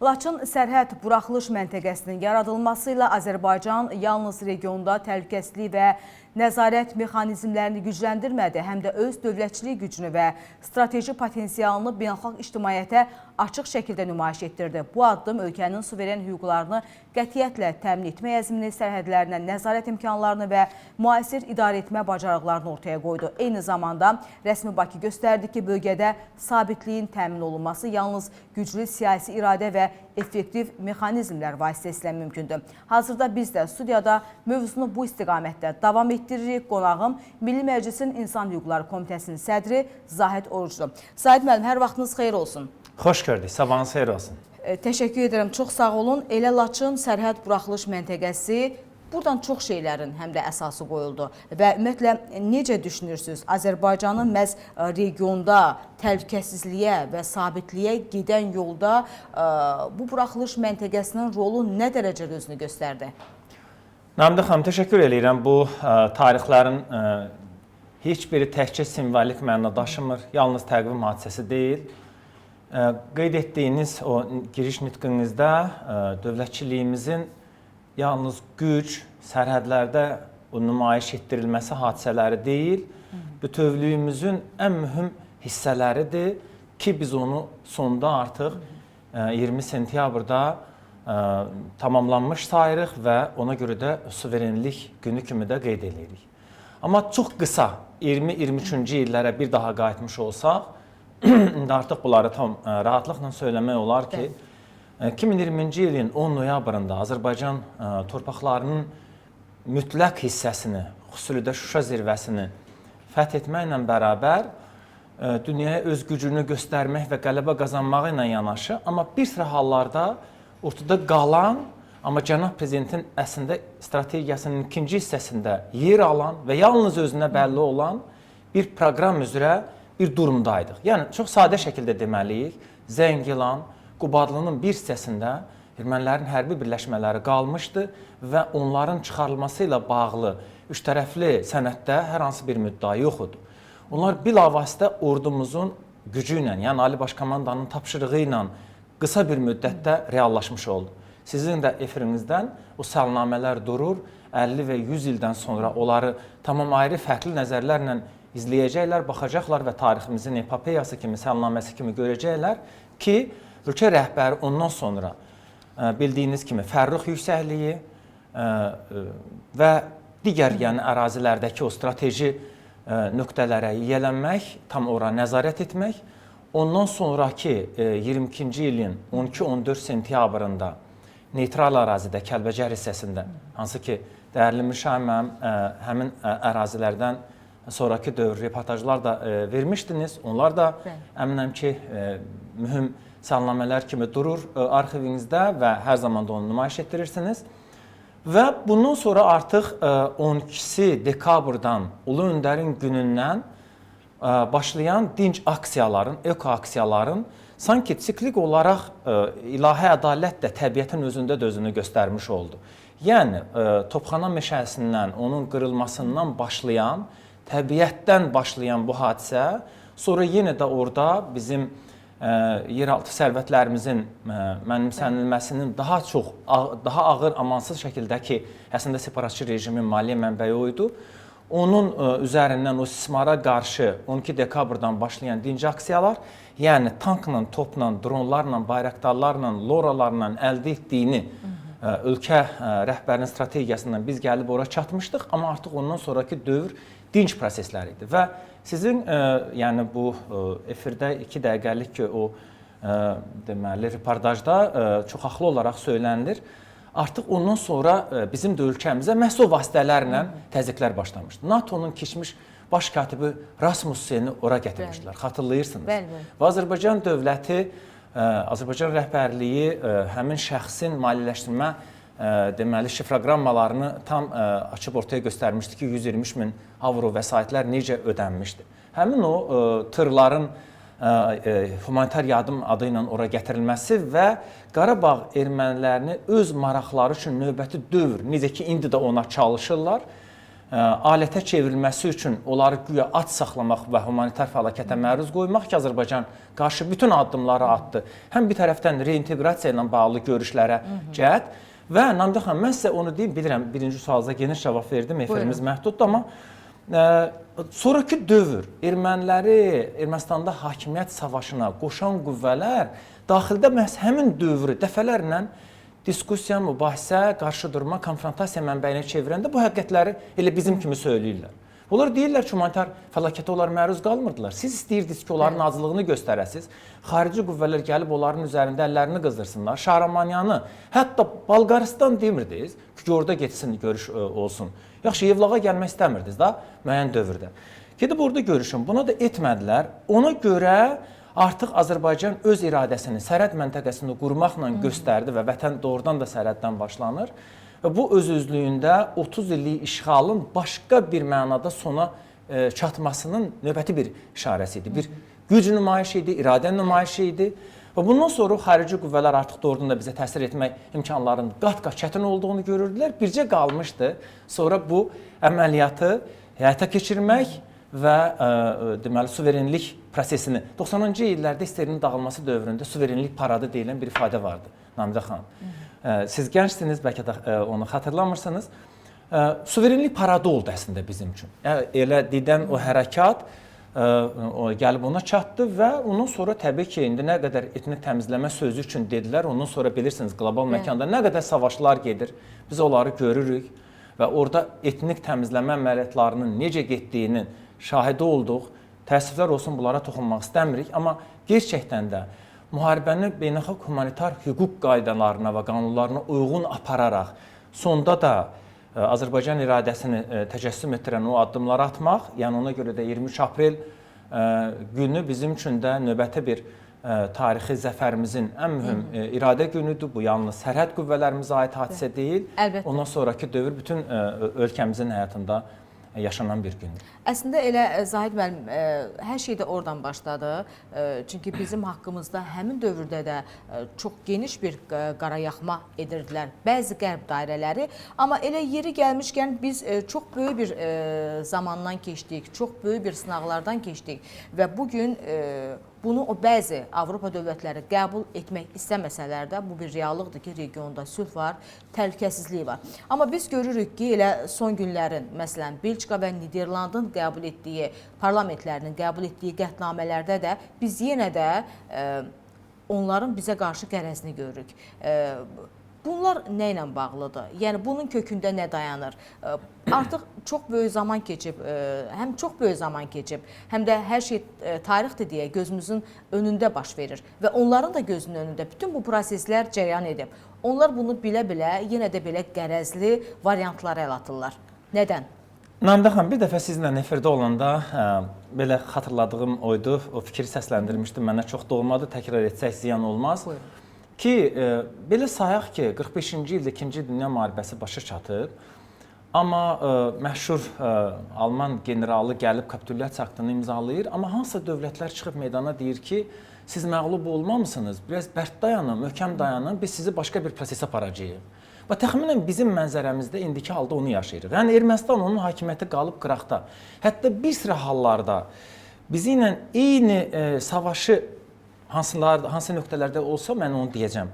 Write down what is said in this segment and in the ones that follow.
Laçın sərhəd buraxılış məntəqəsinin yaradılması ilə Azərbaycan yalnız regionda təhlükəsizlik və nəzarət mexanizmlərini gücləndirmədi, həm də öz dövlətçilik gücünü və strateji potensialını beynəlxalq ictimaiyyətə açıq şəkildə nümayiş etdirdi. Bu addım ölkənin suveren hüquqlarını qətiyyətlə təmin etmək əzmini, sərhədlərinə nəzarət imkanlarını və müasir idarə etmə bacarıqlarını ortaya qoydu. Eyni zamanda rəsmi Bakı göstərdi ki, bölgədə sabitliyin təmin olunması yalnız güclü siyasi iradə və effektiv mexanizmlər vasitəsilə mümkündür. Hazırda biz də studiyada mövzunu bu istiqamətdə davam etdiririk. Qonağım Milli Məclisin İnsan Hüquqları Komitəsinin sədri Zahid Oruclu. Zahid müəllim, hər vaxtınız xeyir olsun. Xoş gördük. Sabahınız xeyir olsun. Təşəkkür edirəm. Çox sağ olun. Elə Laçın sərhəd buraxılış məntəqəsi buradan çox şeylərin həm də əsası qoyuldu. Və ümumiyyətlə necə düşünürsünüz? Azərbaycanın məhz regionda təhlükəsizliyə və sabitliyə gedən yolda bu buraxılış məntəqəsinin rolu nə dərəcədə özünü göstərdi? Namidə xanım, təşəkkür eləyirəm. Bu tarixlərin heç biri təkcə simvolik məna daşımır. Yalnız təqvim hadisəsi deyil. Qeyd etdiyiniz o giriş nitqinizdə dövlətçiliyimizin yalnız güc, sərhədlərdə o nümayiş etdirilməsi hadisələri deyil, bütövlüyümüzün ən mühüm hissələridir ki, biz onu sonda artıq 20 sentyabrda tamamlanmış sayırıq və ona görə də suverenlik günü kimi də qeyd edirik. Amma çox qısa 20-23-cü illərə bir daha qayıtmış olsaq, indi artıq bunları tam rahatlıqla söyləmək olar ki, 2020-ci ilin 10 noyabrında Azərbaycan torpaqlarının mütləq hissəsini, xüsusilə də Şuşa zirvəsini fəth etməklə bərabər dünyaya öz gücünü göstərmək və qələbə qazanmağı ilə yanaşı, amma bir sıra hallarda ortada qalan, amma cənab prezidentin əslində strategiyasının ikinci hissəsində yer alan və yalnız özünə bəlli olan bir proqram üzrə bir durumdaydıq. Yəni çox sadə şəkildə deməliyik, Zəngilan, Qubadlının bir hissəsində ermənilərin hərbi birləşmələri qalmışdı və onların çıxarılması ilə bağlı üçtərəfli sənəddə hər hansı bir müddəa yox idi. Onlar bilavasitə ordumuzun gücü ilə, yəni Ali Baş Komandanın tapşırığı ilə qısa bir müddətdə reallaşmış oldu. Sizin də efirinizdən o səlnamələr durur, 50 və 100 ildən sonra onları tamam ayrı fərqli nəzərlərlə izləyəcəklər, baxacaqlar və tariximizin epopeyası kimi, səlnaməsi kimi görəcəklər ki, ölkə rəhbəri ondan sonra bildiyiniz kimi Fərrux yüksəkliyi və digər yəni ərazilərdəki o strateji nöqtələrə yiyələnmək, tam ora nəzarət etmək, ondan sonraki 22-ci ilin 12-14 sentyabrında neytral ərazidə Kəlbəcər hissəsində, hansı ki, dəyərli Mirşahin mənim həmin ərazilərdən sonraki dövr reportajlar da vermişdiniz. Onlar da əminəm ki, mühüm səlnamələr kimi durur arxivinizdə və hər zaman da onu nümayiş etdirirsiniz. Və bundan sonra artıq 12 dekabrdan, Ulu Öndərin günündən başlayan dinc aksiyaların, eko aksiyaların sanki siklik olaraq ilahi ədalət də təbiətin özündə də özünü göstərmiş oldu. Yəni Topxana meşəsindən, onun qırılmasından başlayan, təbiətdən başlayan bu hadisə, sonra yenə də orada bizim yeraltı sərvətlərimizin mənimsənilməsinin daha çox, daha ağır, amansız şəkildə ki, əslində separatçı rejimin maliyyə mənbəyi o idi. Onun üzərindən o istismara qarşı 12 dekabrdan başlayan dinc aksiyalar, yəni tankla, topla, dronlarla, bayraqdarlarla, loralarla əldə etdiyini ölkə rəhbərinin strategiyasından biz gəlib ora çatmışdıq, amma artıq ondan sonraki dövr dinc prosesləri idi və sizin yəni bu efirdə 2 dəqiqəlik ki, o deməli reportajda çox haqlı olaraq söylənilir. Artıq ondan sonra bizim də ölkəmizə məhz o vasitələrlə təzyiqlər başlamışdı. NATO-nun keçmiş baş katibi Rasmusseni ora gətirmişdilər, xatırlayırsınız. Bəli, bəli. Və Azərbaycan dövləti, Azərbaycan rəhbərliyi həmin şəxsin maliyyələşdirmə deməli şifroqrammalarını tam açıb ortaya göstərmişdi ki, 123 min avro vəsaitlər necə ödənmişdi. Həmin o tırların humanitar yardım adı ilə ora gətirilməsi və Qarabağ ermənilərini öz maraqları üçün növbəti dövr, necə ki indi də ona çalışırlar, alətə çevrilməsi üçün onları güya ac saxlamaq və humanitar fəlakətə məruz qoymaq ki, Azərbaycan qarşı bütün addımları atdı. Həm bir tərəfdən reinteqrasiya ilə bağlı görüşlərə cəhd və Namidə xanım, mən sizə onu deyim, bilirəm, birinci sualınıza geniş cavab verdim, efirimiz məhduddur, amma sonrakı dövr erməniləri Ermənistanda hakimiyyət savaşına qoşan qüvvələr daxildə məhz həmin dövrü dəfələrlə diskussiya, mübahisə, qarşıdurma, konfrontasiya mənbəyinə çevirəndə bu həqiqətləri elə bizim kimi söyləyirlər. Onlar deyirlər ki, humanitar fəlakətə onlar məruz qalmırdılar. Siz istəyirdiniz ki, onların aclığını göstərəsiniz. Xarici qüvvələr gəlib onların üzərində əllərini qızdırsınlar. Şahramanyanı, hətta Bolqarıstan demirdiniz ki, orada getsin, görüş olsun. Yaxşı, Yevlağa gəlmək istəmirdiniz da müəyyən dövrdə. Gedib orada görüşün. Buna da etmədilər. Ona görə artıq Azərbaycan öz iradəsini sərhəd məntəqəsində qurmaqla göstərdi və vətən doğrudan da sərhəddən başlanır. Və bu öz-özlüyündə 30 illik işğalın başqa bir mənada sona çatmasının növbəti bir işarəsi idi. Bir güc nümayişi idi, iradə nümayişi idi. Və bundan sonra xarici qüvvələr artıq doğrudan da bizə təsir etmək imkanlarının qat-qat çətin olduğunu görürdülər. Bircə qalmışdı sonra bu əməliyyatı həyata keçirmək və deməli suverenlik prosesini 90-cı illərdə SSR-nin dağılması dövründə suverenlik paradı deyilən bir ifadə vardı Namidə xanım. Siz gəncsiniz, bəlkə də onu xatırlamırsınız. Suverenlik paradı oldu əslində bizim üçün. Yəni, elə dedən o hərəkat gəlib ona çatdı və ondan sonra təbii ki, indi nə qədər etnik təmizləmə sözü üçün dedilər, ondan sonra bilirsiniz qlobal məkanda nə qədər savaşlar gedir, biz onları görürük və orada etnik təmizləmə əməliyyatlarının necə getdiyinin şahidi olduq. Təəssüflər olsun, bunlara toxunmaq istəmirik, amma gerçəkdən də müharibəni beynəlxalq humanitar hüquq qaydalarına və qanunlarına uyğun apararaq sonda da Azərbaycan iradəsini təcəssüm etdirən o addımları atmaq, yəni ona görə də 23 aprel günü bizim üçün də növbəti bir tarixi zəfərimizin ən mühüm iradə günüdür. Bu yalnız sərhəd qüvvələrimizə aid hadisə deyil. Əlbəttə. Ondan sonraki dövr bütün ölkəmizin həyatında yaşanan bir gündür. Əslində elə Zahid müəllim, hər şey də oradan başladı. Çünki bizim haqqımızda həmin dövrdə də çox geniş bir qarayaxma edirdilər bəzi qərb dairələri. Amma elə yeri gəlmişkən biz çox böyük bir zamandan keçdik, çox böyük bir sınaqlardan keçdik və bugün bunu o bəzi Avropa dövlətləri qəbul etmək istəməsələr də bu bir reallıqdır ki, regionda sülh var, təhlükəsizlik var. Amma biz görürük ki, elə son günlərin, məsələn, Belçika və Niderlandın qəbul etdiyi, parlamentlərinin qəbul etdiyi qətnamələrdə də biz yenə də onların bizə qarşı qərəzini görürük. Bunlar nə ilə bağlıdır? Yəni bunun kökündə nə dayanır? Artıq çox böyük zaman keçib, həm çox böyük zaman keçib, həm də hər şey tarixdir deyə gözümüzün önündə baş verir və onların da gözünün önündə bütün bu proseslər cərəyan edib. Onlar bunu bilə-bilə yenə də belə qərəzli variantlara əl atırlar. Nədən? Namidə xanım, bir dəfə sizinlə efirdə olanda belə xatırladığım oydu, o fikri səsləndirmişdim, mənə çox doğmadı, təkrar etsək ziyan olmaz. Buyurun. Ki, belə sayaq ki, 45-ci ildə İkinci Dünya Müharibəsi başa çatıb, amma məşhur Alman generalı gəlib kapitulyasiya aktını imzalayır, amma hansısa dövlətlər çıxıb meydana deyir ki, siz məğlub olmamısınız, biraz bərk dayanın, möhkəm dayanın, biz sizi başqa bir prosesə aparacağıq. Və təxminən bizim mənzərəmizdə indiki halda onu yaşayırıq. Yəni Ermənistan onun hakimiyyəti qalıb qıraqda. Hətta bir sıra hallarda bizi ilə eyni savaşı hansı nöqtələrdə olsa mən onu deyəcəm.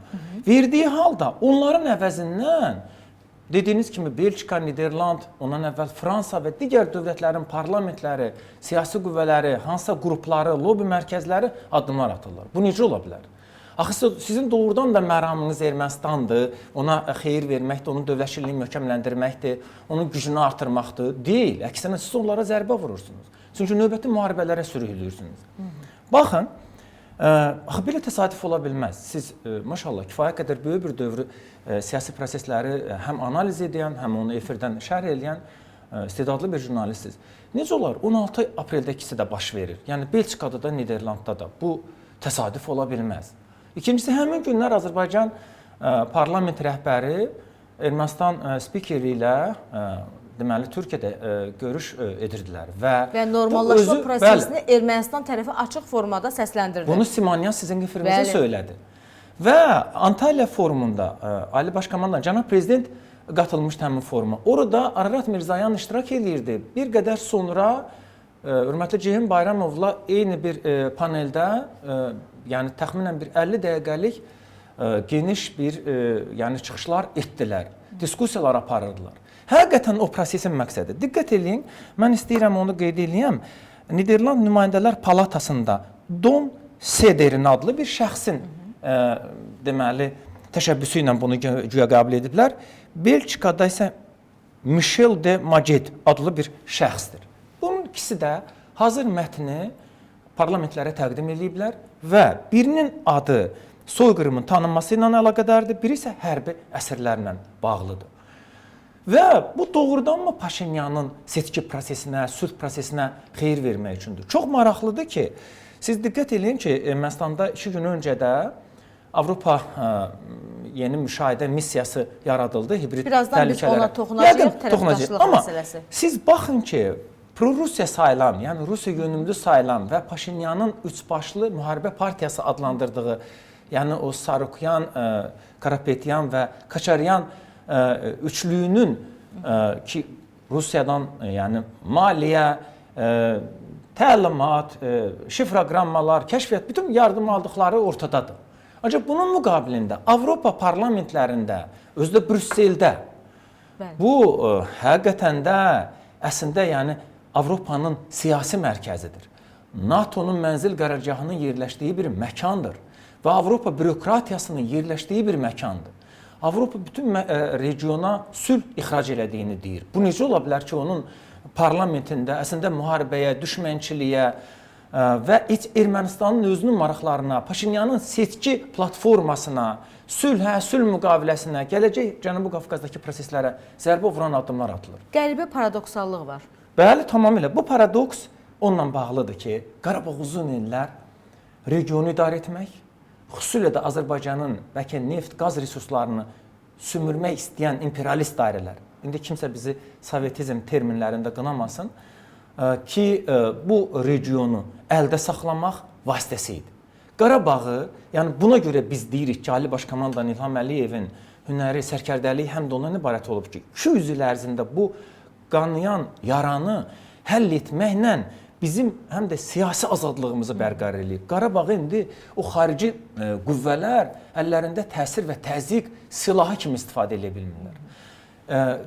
Verdiyi halda onların əvəzindən dediyiniz kimi Belçika, Niderland, ondan əvvəl Fransa və digər dövlətlərin parlamentləri, siyasi qüvvələri, hansısa qrupları, lobi mərkəzləri addımlar atırlar. Bu necə ola bilər? Axı sizin doğrudan da məramınız Ermənistandır, ona xeyir verməkdir, onun dövlətçiliyini möhkəmləndirməkdir, onun gücünü artırmaqdır. Deyil, əksinə siz onlara zərbə vurursunuz. Çünki növbəti müharibələrə sürüklüyürsünüz. Baxın, axı belə təsadüf ola bilməz. Siz maşallah kifayət qədər böyük bir dövrü siyasi prosesləri həm analiz edən, həm onu efirdən şərh eləyən istedadlı bir jurnalistsiniz. Necə olar? 16 apreldə ikisi də baş verir. Yəni Belçikada da, Niderlandda da bu təsadüf ola bilməz. İkincisi, həmin günlər Azərbaycan parlament rəhbəri Ermənistan spikeri ilə deməli Türkiyədə görüş edirdilər və normallaşma prosesini Ermənistan tərəfi açıq formada səsləndirdi. Bunu Simonyan sizin efirinizə söylədi. Və Antalya forumunda Ali Baş Komandan cənab prezident qatılmışdı həmin foruma. Orada Ararat Mirzayan iştirak eləyirdi. Bir qədər sonra hörmətli Ceyhun Bayramovla eyni bir paneldə, yəni təxminən bir 50 dəqiqəlik geniş bir yəni çıxışlar etdilər, diskussiyalar aparırdılar. Həqiqətən o prosesin məqsədi. Diqqət eləyin, mən istəyirəm onu qeyd eləyəm. Niderland Nümayəndələr Palatasında Don Sederin adlı bir şəxsin deməli təşəbbüsü ilə bunu güya qəbul ediblər. Belçikada isə Michel de Majed adlı bir şəxsdir. Bunun ikisi də hazır mətni parlamentlərə təqdim eləyiblər və birinin adı soyqırımın tanınması ilə əlaqədardır, biri isə hərbi əsirlərlə bağlıdır. Və bu doğrudanmı Paşinyanın seçki prosesinə, sülh prosesinə xeyir vermək üçündür? Çox maraqlıdır ki, siz diqqət eləyin ki, Ermənistanda 2 gün öncə də Avropa yeni müşahidə missiyası yaradıldı hibrid Birazdan təhlükələrə. Biz ona toxunacağıq, tərəfdaşlıq məsələsi. Amma siz baxın ki, pro-Rusiya sayılan, yəni Rusiya yönümlü sayılan və Paşinyanın üçbaşlı müharibə partiyası adlandırdığı, yəni o Sarukyan, Karapetyan və Kaçaryan üçlüyünün ki, Rusiyadan yəni maliyyə, təlimat, şifroqrammalar, kəşfiyyat, bütün yardım aldıqları ortadadır. Ancaq bunun müqabilində Avropa parlamentlərində, özü də Brüsseldə bu həqiqətən də əslində yəni Avropanın siyasi mərkəzidir. NATO-nun mənzil qərargahının yerləşdiyi bir məkandır və Avropa bürokratiyasının yerləşdiyi bir məkandır. Avropa bütün regiona sülh ixrac elədiyini deyir. Bu necə ola bilər ki, onun parlamentində əslində müharibəyə, düşmənçiliyə və heç Ermənistanın özünün maraqlarına, Paşinyanın seçki platformasına, sülhə, sülh müqaviləsinə, gələcək Cənubi Qafqazdakı proseslərə zərbə vuran addımlar atılır. Qəribə paradoksallıq var. Bəli, tamamilə. Bu paradoks onunla bağlıdır ki, Qarabağ uzun illər regionu idarə etmək, xüsusilə də Azərbaycanın bəlkə neft, qaz resurslarını sümürmək istəyən imperialist dairələr, indi kimsə bizi sovetizm terminlərində qınamasın, ki, bu regionu əldə saxlamaq vasitəsi idi. Qarabağı, yəni buna görə biz deyirik ki, Ali Baş Komandan İlham Əliyevin hünəri, sərkərdəliyi həm də ondan ibarət olub ki, 200 il ərzində bu qanayan yaranı həll etməklə bizim həm də siyasi azadlığımızı bərqərar eləyib. Qarabağ indi o xarici qüvvələr əllərində təsir və təzyiq silahı kimi istifadə edə bilmirlər.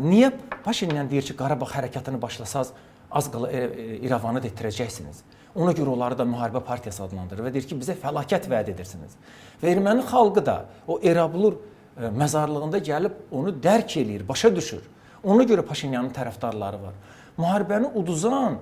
Niyə Paşinyan deyir ki, Qarabağ hərəkatını başlasaz az qala İrəvanı da itirəcəksiniz. Ona görə onları da müharibə partiyası adlandırır və deyir ki, bizə fəlakət vəd edirsiniz. Və erməni xalqı da o Erablur məzarlığında gəlib onu dərk eləyir, başa düşür. Ona görə Paşinyanın tərəfdarları var. Müharibəni uduzan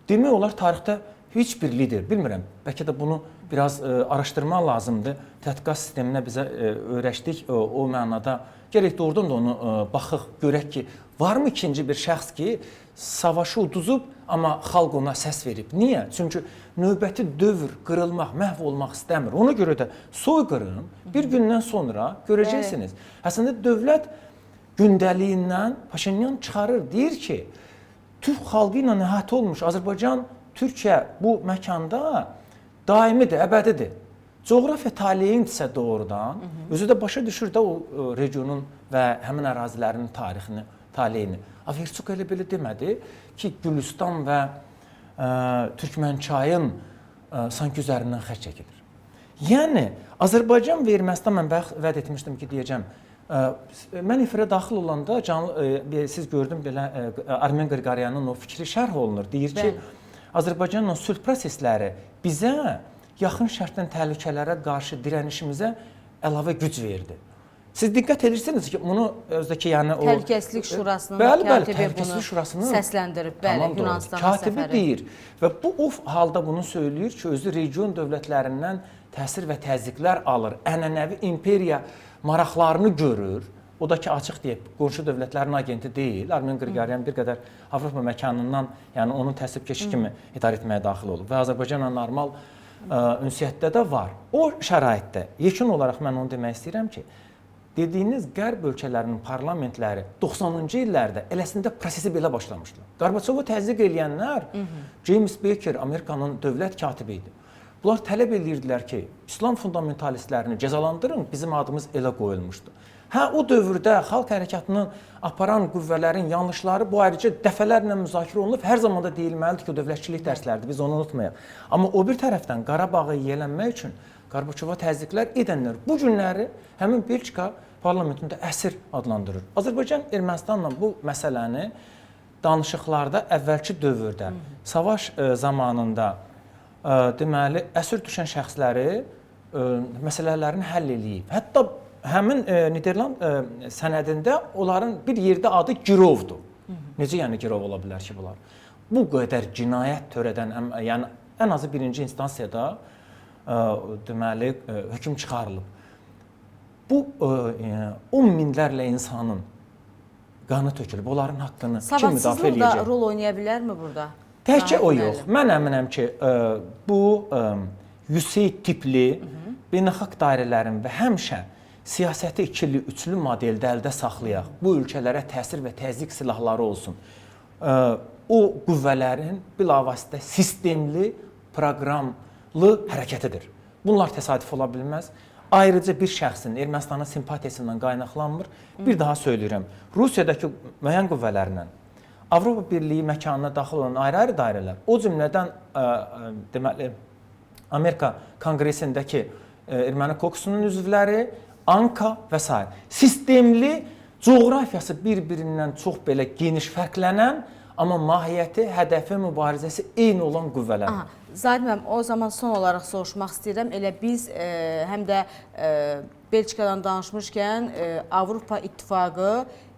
demək olar tarixdə heç bir lider, bilmirəm, bəlkə də bunu biraz araşdırmaq lazımdır. Tədqiqat sisteminə bizə öyrəşdik o mənada. Gərək doğrudan da onu baxıq, görək ki, varmı ikinci bir şəxs ki, savaşı uduzub, amma xalq ona səs verib. Niyə? Çünki növbəti dövr qırılmaq, məhv olmaq istəmir. Ona görə də soyqırım bir gündən sonra görəcəksiniz. Əslində dövlət gündəliyindən Paşinyan çıxarır, deyir ki, Türk xalqı ilə əhatə olmuş Azərbaycan, Türkiyə bu məkanda daimidir, əbədidir. Coğrafiya taleyindirsə doğrudan, özü də başa düşür də o regionun və həmin ərazilərin tarixini, taleyini. Averçuk elə belə demədi ki, Gülüstan və Türkmənçayın sanki üzərindən xətt çəkilir. Yəni, Azərbaycan və Ermənistan, mən vəd etmişdim ki, deyəcəm, mən efirə daxil olanda canlı, siz gördüm belə Armen Qırqaryanın o fikri şərh olunur. Deyir ki, Azərbaycanla sülh prosesləri bizə yaxın şərqdən təhlükələrə qarşı dirənişimizə əlavə güc verdi. Siz diqqət edirsiniz ki, bunu özdəki yəni o Təhlükəsizlik Şurasının katibi bunu səsləndirib, bəli, Yunanistana katibi səfəri deyir və bu o halda bunu söyləyir ki, özü region dövlətlərindən təsir və təzyiqlər alır, ənənəvi imperiya maraqlarını görür. O da ki, açıq deyib, qonşu dövlətlərin agenti deyil. Armen Qırqaryan bir qədər Avropa məkanından, yəni onun təsibkeşi kimi idarə etməyə daxil olub və Azərbaycanla normal ünsiyyətdə də var. O şəraitdə yekun olaraq mən onu demək istəyirəm ki, dediyiniz qərb ölkələrinin parlamentləri 90-cı illərdə eləsində prosesi belə başlamışdılar. Qarbaçovu təzyiq eləyənlər James Baker, Amerikanın dövlət katibi idi. Bunlar tələb edirdilər ki, İslam fundamentalistlərini cəzalandırın, bizim adımız elə qoyulmuşdu. Hə, o dövrdə xalq hərəkatını aparan qüvvələrin yanlışları bu ayrıca dəfələrlə müzakirə olunub. Hər zaman da deyilməlidir ki, o dövlətçilik dərsləridir, biz onu unutmayaq. Amma o bir tərəfdən Qarabağı yiyələnmək üçün Qarbaçova təzyiqlər edənlər bu günləri həmin Belçika parlamentində əsir adlandırır. Azərbaycan Ermənistanla bu məsələni danışıqlarda əvvəlki dövrdə, savaş zamanında deməli əsir düşən şəxsləri məsələlərini həll eləyib. Hətta həmin Niderland sənədində onların bir yerdə adı girovdur. Necə yəni girov ola bilər ki bunlar? Bu qədər cinayət törədən, yəni ən azı birinci instansiyada deməli hökm çıxarılıb. Bu 10 minlərlə insanın qanı tökülüb, onların haqqını kim müdafiə eləyəcək? Savadsızlıq da rol oynaya bilərmi burada? Təkcə o yox. Mən əminəm ki, bu USAID tipli beynəlxalq dairələrin və həmişə siyasəti ikili, üçlü modeldə əldə saxlayaq, bu ölkələrə təsir və təzyiq silahları olsun. O qüvvələrin bilavasitə sistemli, proqramlı hərəkətidir. Bunlar təsadüf ola bilməz. Ayrıca bir şəxsin Ermənistana simpatiyasından qaynaqlanmır. Bir daha söyləyirəm, Rusiyadakı müəyyən qüvvələrlə Avropa Birliyi məkanına daxil olan ayrı-ayrı dairələr, o cümlədən deməli Amerika Konqresindəki Erməni kokusunun üzvləri, ANKA və s. Sistemli, coğrafiyası bir-birindən çox belə geniş fərqlənən, amma mahiyyəti, hədəfi, mübarizəsi eyni olan qüvvələr. Aha, Zahid müəllim, o zaman son olaraq soruşmaq istəyirəm. Elə biz həm də Belçikadan danışmışkən Avropa İttifaqı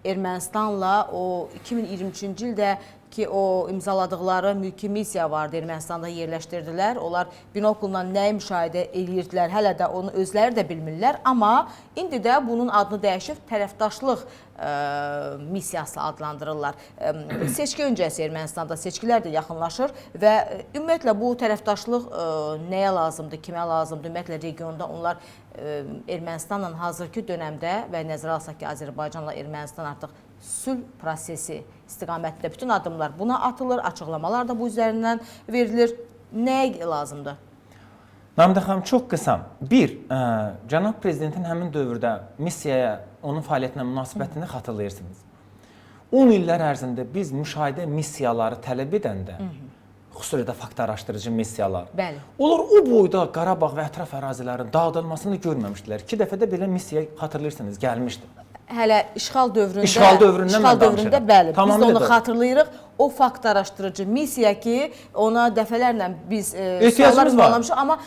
Ermənistanla o 2023-cü ildə ki o imzaladıqları mülki missiya vardı, Ermənistanda yerləşdirdilər. Onlar binokulla nəyi müşahidə edirdilər, hələ də onu özləri də bilmirlər. Amma indi də bunun adını dəyişib tərəfdaşlıq missiyası adlandırırlar. Seçki öncəsi Ermənistanda seçkilər də yaxınlaşır və ümumiyyətlə bu tərəfdaşlıq nəyə lazımdır, kimə lazımdır? Ümumiyyətlə regionda onlar Ermənistanla hazırki dönəmdə və nəzərə alsaq ki, Azərbaycanla Ermənistan artıq sülh prosesi istiqamətində bütün addımlar buna atılır, açıqlamalar da bu üzərindən verilir. Nəyə lazımdır? Namidə xanım, çox qısa. Bir, cənab prezidentin həmin dövrdə missiyaya, onun fəaliyyətinə münasibətini xatırlayırsınız. 10 illər ərzində biz müşahidə missiyaları tələb edəndə, xüsusilə də fakt araşdırıcı missiyalar, bəli, onlar o boyda Qarabağ və ətraf ərazilərin dağıdılmasını görməmişdilər. 2 dəfə də belə missiya xatırlayırsınız, gəlmişdi. Hələ işğal dövründə, bəli, biz də onu xatırlayırıq. O fakt araşdırıcı missiya ki, ona dəfələrlə biz suallar ünvanlamışıq, amma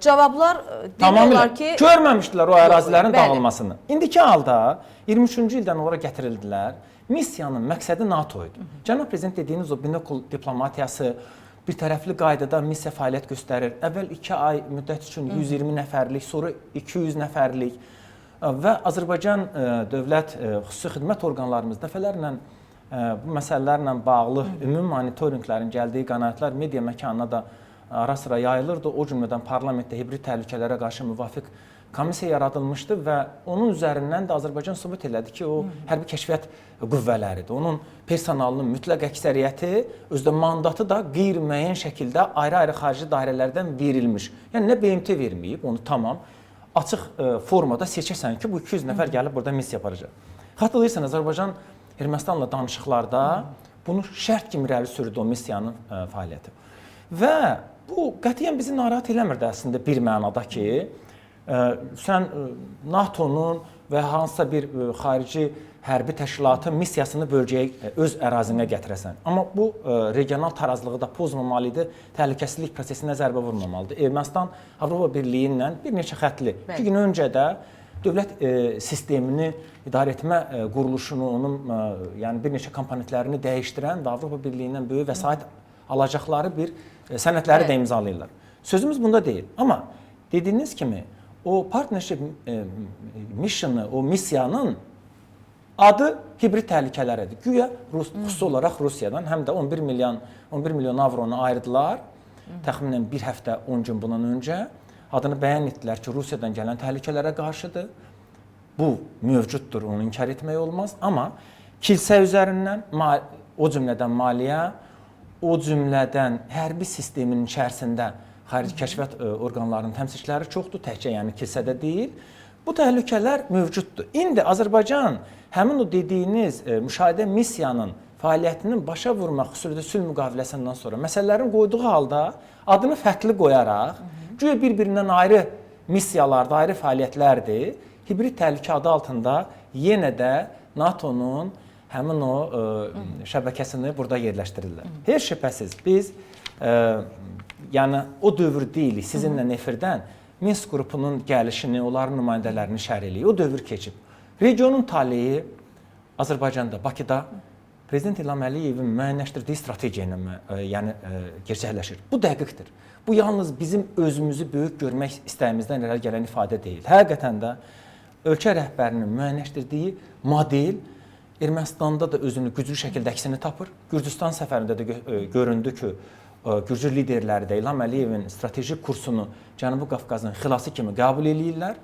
cavablar demək olar ki... Görməmişdilər o ərazilərin dağılmasını. İndiki halda 23-cü ildən ora gətirildilər. Missiyanın məqsədi NATO idi. Cənab Prezident dediyiniz o binokul diplomatiyası bir tərəfli qaydada missiya fəaliyyət göstərir. Əvvəl 2 ay müddət üçün 120 nəfərlik, sonra 200 nəfərlik və Azərbaycan dövlət xüsusi xidmət orqanlarımız dəfələrlə bu məsələlərlə bağlı ümumi monitorinqlərin gəldiyi qənaətlər media məkanına da ara-sıra yayılırdı. O cümlədən parlamentdə hibrid təhlükələrə qarşı müvafiq komissiya yaradılmışdı və onun üzərindən də Azərbaycan sübut elədi ki, o hərbi kəşfiyyat qüvvələridir. Onun personalının mütləq əksəriyyəti, özdə mandatı da qeyri-müəyyən şəkildə ayrı-ayrı xarici dairələrdən verilmiş. Yəni nə BMT verməyib, onu tamam açıq formada seçirsən ki, bu 200 nəfər gəlib burada missiya aparacaq. Xatırlayırsan, Azərbaycan Ermənistanla danışıqlarda bunu şərt kimi irəli sürdü o missiyanın fəaliyyəti. Və bu qətiyyən bizi narahat eləmirdi əslində bir mənada ki, sən NATO-nun və hansısa bir xarici hərbi təşkilatın missiyasını bölgəyə öz ərazinə gətirəsən. Amma bu regional tarazlığı da pozmamalı idi, təhlükəsizlik prosesinə zərbə vurmamalıdır. Ermənistan Avropa Birliyi ilə bir neçə xətli. 2 gün öncə də dövlət sistemini idarə etmə quruluşunu, onun yəni bir neçə komponentlərini dəyişdirən və Avropa Birliyindən böyük vəsait alacaqları bir sənədləri də imzalayırlar. Sözümüz bunda deyil. Amma dediyiniz kimi o partnership missionu, o missiyanın adı hibrid təhlükələrədir. Güya xüsusi olaraq Rusiyadan həm də 11 milyon avronu ayırdılar. Təxminən bir həftə 10 gün bundan öncə adını bəyan etdilər ki, Rusiyadan gələn təhlükələrə qarşıdır. Bu mövcuddur, onu inkar etmək olmaz. Amma kilsə üzərindən, o cümlədən maliyyə, o cümlədən hərbi sistemin içərisində xarici kəşfiyyat orqanlarının təmsilçiləri çoxdur, təkcə yəni kilsədə deyil. Bu təhlükələr mövcuddur. İndi Azərbaycan həmin o dediyiniz müşahidə missiyanın fəaliyyətinin başa vurmaq, xüsusilə sülh müqaviləsindən sonra məsələlərin qoyduğu halda adını fərqli qoyaraq, güya bir-birindən ayrı missiyalarda, ayrı fəaliyyətlərdir. Hibrid təhlükə adı altında yenə də NATO-nun həmin o şəbəkəsini burada yerləşdirirlər. Heç şübhəsiz biz yəni o dövr deyilik, sizinlə efirdən Minsk qrupunun gəlişini, onların nümayəndələrini şərh eləyirik. O dövr keçib. Regionun taleyi Azərbaycanda, Bakıda Prezident İlham Əliyevin müəyyənləşdirdiyi strategiya ilə yəni gerçəkləşir. Bu dəqiqdir. Bu yalnız bizim özümüzü böyük görmək istəyimizdən irəli gələn ifadə deyil. Həqiqətən də ölkə rəhbərinin müəyyənləşdirdiyi model Ermənistanda da özünü güclü şəkildə əksini tapır. Gürcüstan səfərində də göründü ki, Gürcü liderləri də İlham Əliyevin strateji kursunu Cənubi Qafqazın xilası kimi qəbul eləyirlər.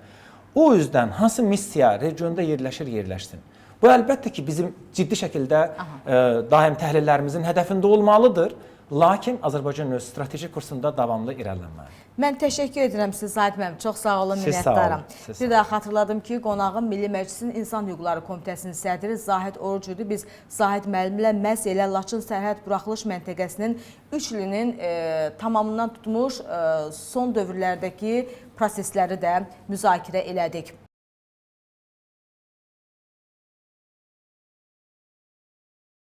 O üzdən hansı missiya regionda yerləşir, yerləşsin. Bu əlbəttə ki, bizim ciddi şəkildə daim təhlillərimizin hədəfində olmalıdır. Lakin Azərbaycan öz strateji kursunda davamlı irəliləməlidir. Mən təşəkkür edirəm sizə Zahid müəllim. Çox sağ olun, minnətdaram. Bir daha xatırladım ki, qonağım Milli Məclisin İnsan Hüquqları Komitəsinin sədri Zahid Oruc idi. Biz Zahid müəllimlə məhz elə Laçın sərhəd buraxılış məntəqəsinin 3 ilinin tamamından tutmuş son dövrlərdəki prosesləri də müzakirə elədik.